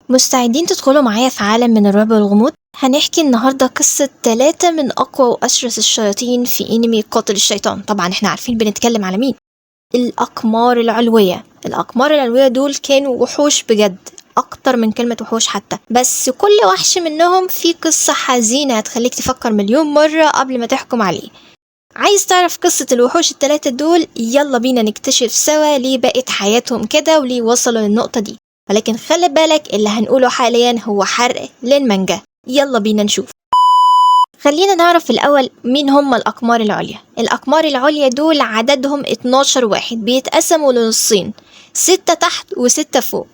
مستعدين تدخلوا معايا في عالم من الرعب والغموض؟ هنحكي النهاردة قصة 3 من أقوى وأشرس الشياطين في انمي قاتل الشيطان. طبعا احنا عارفين بنتكلم على مين، الأقمار العلوية. الأقمار العلوية دول كانوا وحوش بجد، أكتر من كلمة وحوش حتى، بس كل وحش منهم في قصة حزينة هتخليك تفكر مليون مرة قبل ما تحكم عليه. عايز تعرف قصة الوحوش التلاتة دول؟ يلا بينا نكتشف سوا ليه بقت حياتهم كده وليه وصلوا للنقطة دي. ولكن خلي بالك اللي هنقوله حاليا هو حرق للمانجا. يلا بينا نشوف. خلينا نعرف الأول مين هم الأقمار العليا. الأقمار العليا دول عددهم 12 واحد، بيتقسموا لنصين، 6 تحت و6 فوق.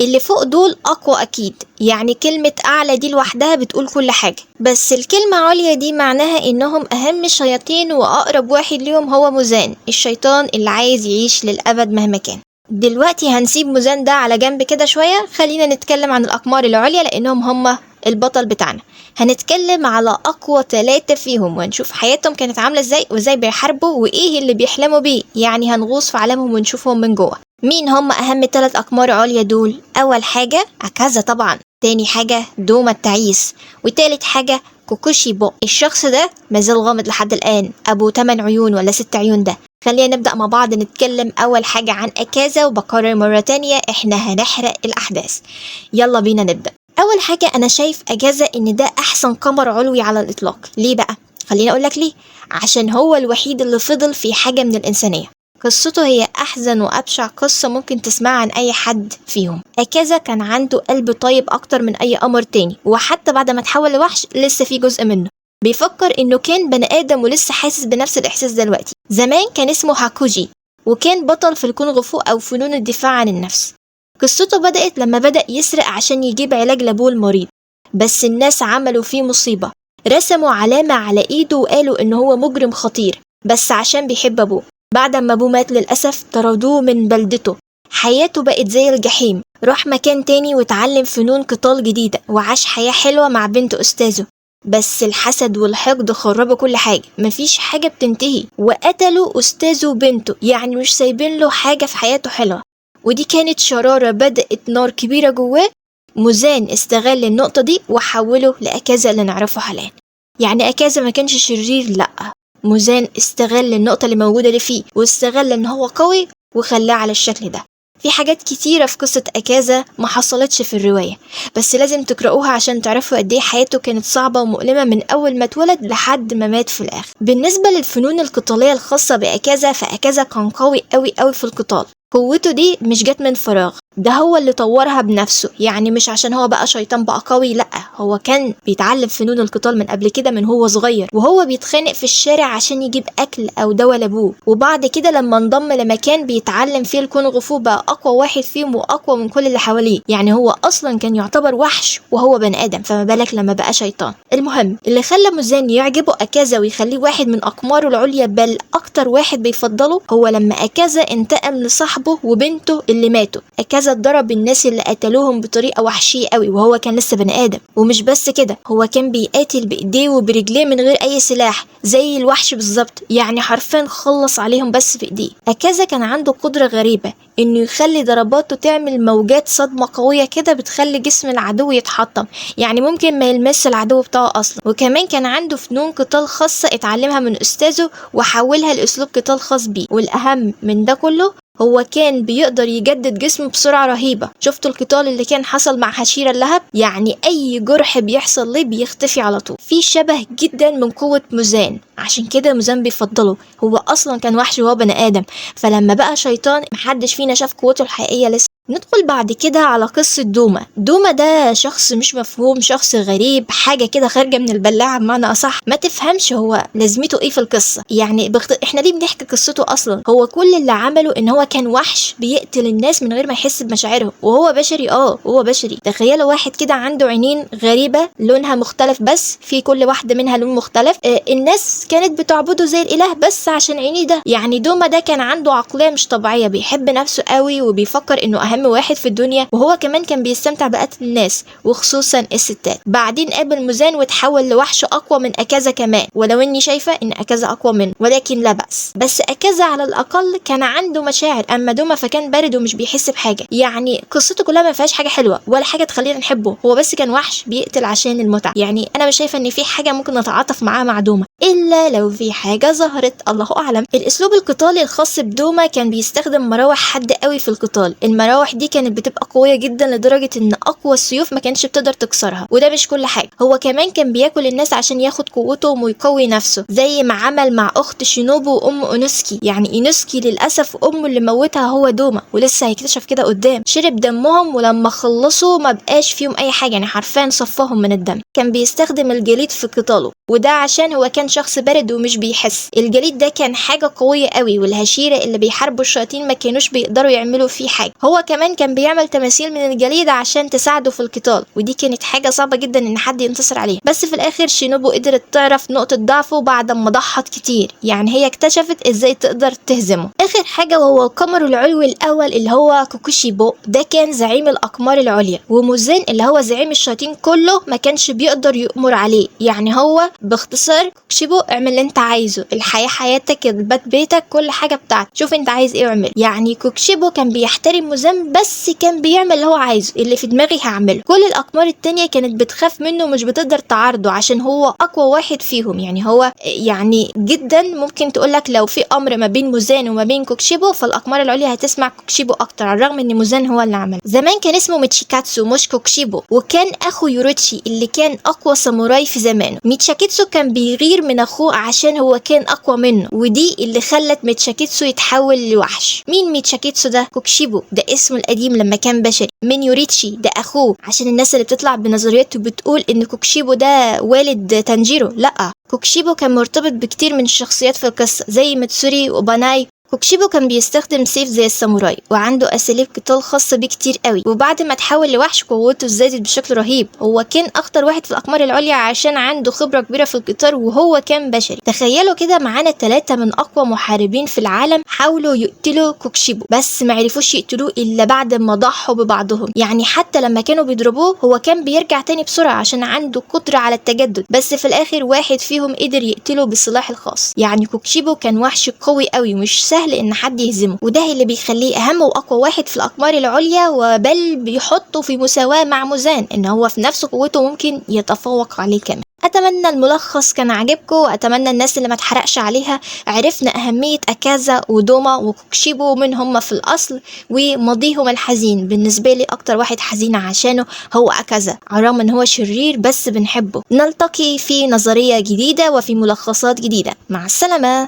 اللي فوق دول أقوى أكيد، يعني كلمة أعلى دي لوحدها بتقول كل حاجة، بس الكلمة عليا دي معناها إنهم أهم شياطين، وأقرب واحد ليهم هو موزان، الشيطان اللي عايز يعيش للأبد مهما كان. دلوقتي هنسيب موزان ده على جنب كده شوية، خلينا نتكلم عن الأقمار العليا لأنهم هم البطل بتاعنا. هنتكلم على أقوى 3 فيهم ونشوف حياتهم كانت عاملة ازاي وازاي بيحاربوا وإيه اللي بيحلموا بيه، يعني هنغوص في عالمهم ونشوفهم من جوه. مين هم أهم 3 أقمار عليا دول؟ أول حاجة أكازا طبعا، تاني حاجة دوما التعيس، وتالت حاجة كوكوشيبو. الشخص ده مازال غامض لحد الآن، أبو 8 عيون ولا 6 عيون ده. خلينا نبدأ مع بعض نتكلم أول حاجة عن أكازا، وبكرر مرة تانية إحنا هنحرق الأحداث. يلا بينا نبدأ. أول حاجة أنا شايف أكازا إن ده أحسن قمر علوي على الإطلاق. ليه بقى؟ خليني أقولك ليه. عشان هو الوحيد اللي فضل في حاجة من الإنسانية. قصته هي أحزن وأبشع قصة ممكن تسمعها عن أي حد فيهم. أكازا كان عنده قلب طيب أكتر من أي قمر تاني، وحتى بعد ما تحول لوحش لسه في جزء منه بيفكر إنه كان بني آدم ولسه حاسس بنفس الإحساس دلوقتي. زمان كان اسمه هاكوجي، وكان بطل في الكونغ فو أو فنون الدفاع عن النفس. قصته بدأت لما بدأ يسرق عشان يجيب علاج لأبوه المريض، بس الناس عملوا فيه مصيبة، رسموا علامة على إيده وقالوا إن هو مجرم خطير بس عشان بيحب أبوه. بعد ما أبوه مات للأسف طردوه من بلدته، حياته بقت زي الجحيم. راح مكان تاني واتعلم فنون قتال جديدة وعاش حياة حلوة مع بنت أستاذه، بس الحسد والحقد خربوا كل حاجة، مفيش حاجة بتنتهي، وقتلوا أستاذه وبنته، يعني مش سايبين له حاجة في حياته حلوة. ودي كانت شرارة بدأت نار كبيرة جواه. موزان استغل النقطة دي وحوله لأكازا اللي نعرفه حاليا. يعني أكازا ما كانش شرير، لأ، موزان استغل النقطة اللي موجودة اللي فيه واستغل ان هو قوي وخلاه على الشكل ده. في حاجات كتيرة في قصة أكازا ما حصلتش في الرواية، بس لازم تقرأوها عشان تعرفوا قد ايه حياته كانت صعبة ومؤلمة من أول ما اتولد لحد ما مات في الآخر. بالنسبة للفنون القتالية الخاصة بأكازا، فأكازا كان قوي قوي قوي في القتال. قوته دي مش جت من فراغ، ده هو اللي طورها بنفسه، يعني مش عشان هو بقى شيطان بقى قوي، لأ، هو كان بيتعلم فنون القتال من قبل كده من هو صغير، وهو بيتخانق في الشارع عشان يجيب أكل أو دواء لأبوه. وبعد كده لما انضم لمكان بيتعلم فيه الكونغ فو بقى أقوى واحد فيهم وأقوى من كل اللي حواليه، يعني هو أصلا كان يعتبر وحش وهو بني آدم، فما بالك لما بقى شيطان. المهم اللي خلى موزان يعجبه أكازا ويخليه واحد من أقماره العليا بل أكتر واحد بيفضله، هو لما أكازا انتقم لصاحبه وبنته اللي ماتوا. أكازا ضرب الناس اللي قتلوهم بطريقة وحشية قوي وهو كان لسه بني آدم، ومش بس كده، هو كان بيقاتل بإيديه وبرجليه من غير أي سلاح زي الوحش بالظبط، يعني حرفيا خلص عليهم بس بإيديه. أكازا كان عنده قدرة غريبة إنه يخلي ضرباته تعمل موجات صدمة قوية كده بتخلي جسم العدو يتحطم، يعني ممكن ما يلمس العدو بتاعه أصلا. وكمان كان عنده فنون قتال خاصة اتعلمها من أستاذه وحولها لأسلوب قتال خاص بيه. والأهم من ده كله هو كان بيقدر يجدد جسمه بسرعة رهيبة. شفتوا القتال اللي كان حصل مع هشيرة اللهب؟ يعني أي جرح بيحصل ليه بيختفي على طول. في شبه جدا من قوة موزان، عشان كده موزان بيفضله. هو أصلا كان وحش وهو بني آدم، فلما بقى شيطان محدش فينا شاف قوته الحقيقية لسه. ندخل بعد كده على قصة دوما. دوما ده شخص مش مفهوم، شخص غريب، حاجة كده خارجة من البلاعة بمعنى أصح، ما تفهمش هو لازمته ايه في القصة. يعني احنا ليه بنحكي قصته أصلا؟ هو كل اللي عمله ان هو كان وحش بيقتل الناس من غير ما يحس بمشاعرهم، وهو بشري. هو بشري. تخيلوا واحد كده عنده عينين غريبة لونها مختلف، بس في كل واحدة منها لون مختلف. الناس كانت بتعبده زي الإله بس عشان عينيه ده. يعني دوما ده كان عنده عقلية مش طبيعية، بيحب نفسه قوي وبيفكر انه أهم اهم واحد في الدنيا، وهو كمان كان بيستمتع بقتل الناس وخصوصا الستات. بعدين قابل موزان وتحول لوحش اقوى من اكازا كمان، ولو اني شايفه ان اكازا اقوى منه ولكن لا بأس. بس اكازا على الاقل كان عنده مشاعر، اما دوما فكان بارد ومش بيحس بحاجة. يعني قصته كلها ما فيهاش حاجة حلوة ولا حاجة تخلينا نحبه، هو بس كان وحش بيقتل عشان المتعة. يعني انا مش شايفه ان في حاجة ممكن نتعاطف معاها مع دوما، الا لو في حاجة ظهرت الله اعلم. الاسلوب القتالي الخاص بدوما كان بيستخدم مراوح حادة قوي في القتال. المراوح دي كانت بتبقى قوية جدا لدرجة ان اقوى السيوف ما كانتش بتقدر تكسرها. وده مش كل حاجة، هو كمان كان بياكل الناس عشان ياخد قوتهم ويقوي نفسه، زي ما عمل مع اخت شينوبو وام اونوسكي. يعني اينوسكي للاسف امه اللي موتها هو دوما، ولسه هيكتشف كده قدام. شرب دمهم ولما خلصوا ما بقاش فيهم اي حاجة، يعني حرفيا صفاهم من الدم. كان بيستخدم الجليد في قتاله، وده عشان هو كان شخص بارد ومش بيحس. الجليد ده كان حاجة قوية قوي، والهشيرة اللي بيحاربوا الشياطين ما كانوش بيقدروا يعملوا فيه حاجة. هو كمان كان بيعمل تماثيل من الجليد عشان تساعده في القتال، ودي كانت حاجة صعبة جدا ان حد ينتصر عليها. بس في الاخر شينوبو قدرت تعرف نقطة ضعفه بعد ما ضحت كتير، يعني هي اكتشفت ازاي تقدر تهزمه. اخر حاجة وهو القمر العلوي الاول اللي هو كوكوشيبو، ده كان زعيم الاقمار العليا، وموزان اللي هو زعيم الشياطين كله ما كانش بيقدر يؤمر عليه. يعني هو باختصار كوكشيبو اعمل اللي انت عايزه، الحياة حياتك، البيت بيتك، كل حاجة بتاعتك، شوف انت عايز ايه اعمل. يعني كوكشيبو كان بيحترم موزان بس كان بيعمل اللي هو عايزه، اللي في دماغي هعمله. كل الاقمار التانية كانت بتخاف منه ومش بتقدر تعارضه عشان هو اقوى واحد فيهم. يعني هو يعني جدا ممكن تقولك لو في امر ما بين موزان وما بين كوكشيبو فالاقمار العليا هتسمع كوكشيبو اكتر، على الرغم ان موزان هو اللي عمل. زمان كان اسمه ميتشيكاتسو مش كوكشيبو، وكان اخو يوروتشي اللي كان اقوى ساموراي في زمانه. ميتشاكيتسو كان بيغير من اخوه عشان هو كان اقوى منه، ودي اللي خلت ميتشاكيتسو يتحول لوحش. مين ميتشاكيتسو ده؟ كوكشيبو ده اسمه القديم لما كان بشري. من يوريتشي ده اخوه، عشان الناس اللي بتطلع بنظريات وبتقول ان كوكشيبو ده والد تانجيرو، لا، كوكشيبو كان مرتبط بكتير من الشخصيات في القصة زي ميتسوري وباناي. كوكشيبو كان بيستخدم سيف زي الساموراي، وعنده اساليب قتال خاصة بيه كتير قوي. وبعد ما تحول لوحش قوته زادت بشكل رهيب. هو كان اخطر واحد في الاقمار العليا عشان عنده خبرة كبيرة في القتال وهو كان بشري. تخيلوا كده معانا 3 من اقوى محاربين في العالم حاولوا يقتلوا كوكشيبو، بس ما عرفوش يقتلوه الا بعد ما ضحوا ببعضهم. يعني حتى لما كانوا بيضربوه هو كان بيرجع تاني بسرعة عشان عنده قدرة على التجدد، بس في الاخر واحد فيهم قدر يقتله بالسلاح الخاص. يعني كوكشيبو كان وحش قوي قوي ومش سهل ان حد يهزمه، وده اللي بيخليه اهم واقوى واحد في الاقمار العليا، وبل بيحطه في مساواة مع موزان ان هو في نفس قوته ممكن يتفوق عليه كمان. اتمنى الملخص كان عاجبكم، واتمنى الناس اللي ما اتحرقش عليها عرفنا اهمية اكازا ودوما وكوكشيبو من هم في الاصل وماضيهم الحزين. بالنسبة لي اكتر واحد حزين عشانه هو اكازا، على الرغم ان هو شرير بس بنحبه. نلتقي في نظرية جديدة وفي ملخصات جديدة. مع السلامة.